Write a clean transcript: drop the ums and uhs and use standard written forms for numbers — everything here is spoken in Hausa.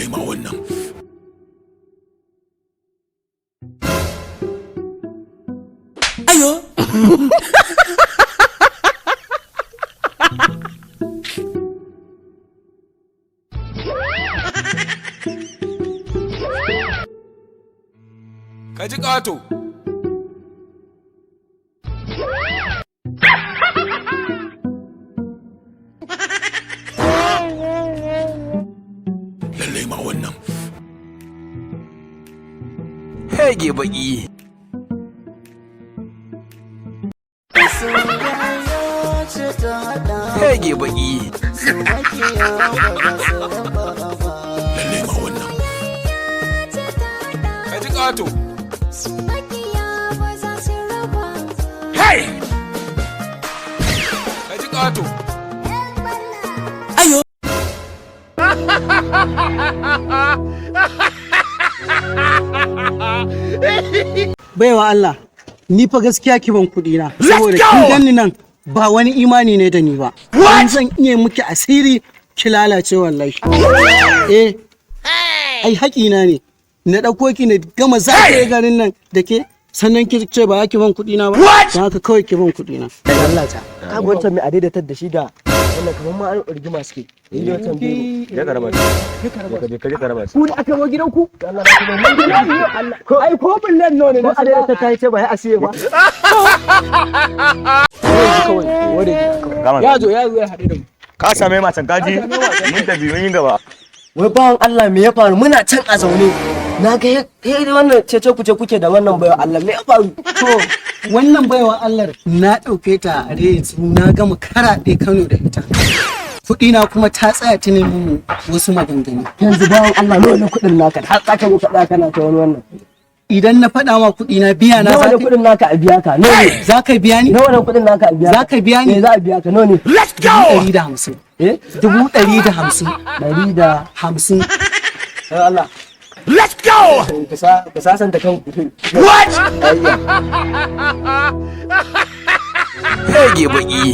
Lallai ma wannan. Ayo. Ka ji ƙato. Lallai ma wannan. Hege baki. Hege baki. Lallai ma wannan. Ka ji ƙato. Hey! Ka ji ƙato. Ayo. Baiwa Allah, ni fa gaskiya ki ban kuɗi na. Saboda kin ganni nan ba wani imani ne da ni ba. An zan iya miki asiri ki lalace wallahi. Eh. Ai haƙina ne. Na ɗauko ki na gama zagaye garin nan da ke, sannan ki ce ba za ki ban kuɗi na ba. Don haka kawai ki ban kuɗi na. Allah ta ka wancan mai adaidatar da shi da wannan kamar ma an rigima suke yi da wancan bero. Je ka raba su. Je ka je ka raba su. Ku da aka zo gidanku, Allah ba ku mun gidan Allah ko ai ko billan nawa ne na adaidatar ta ce ba ya asiye ba Kawai ware. Gama. Ya zo, ya zo ya haɗu da mu. Ka same matan kaji. Mun tafi, mun yi gaba. Wai bawan Allah, me ya faru? Muna can a zaune na ga he wannan cece kuce kuke da wannan bayan Allah, me ya faru? To, wannan baiwa Allah na ɗauke ta a yanzu na gama karaɗe Kano da ita. Kuɗi na kuma ta tsaya ta nemi mu wasu maganganu. Yanzu bawan Allah, nawa ne kuɗin naka har ka zo ka tsaya kana ta wani wannan? Idan na faɗa ma kuɗi na, biya na Nawa za ne ka kuɗin naka a biya ka? Nawa ne? Za ka biya ni? Nawa ne kuɗin naka a biya? Za ka biya ni? Eh, za a biya ka. Nawa ne? 150,000. Eh? 150,000. Ɗari da hamsin. Dan Allah. Let's go! Ka sasanta kanku. What? Hege baki.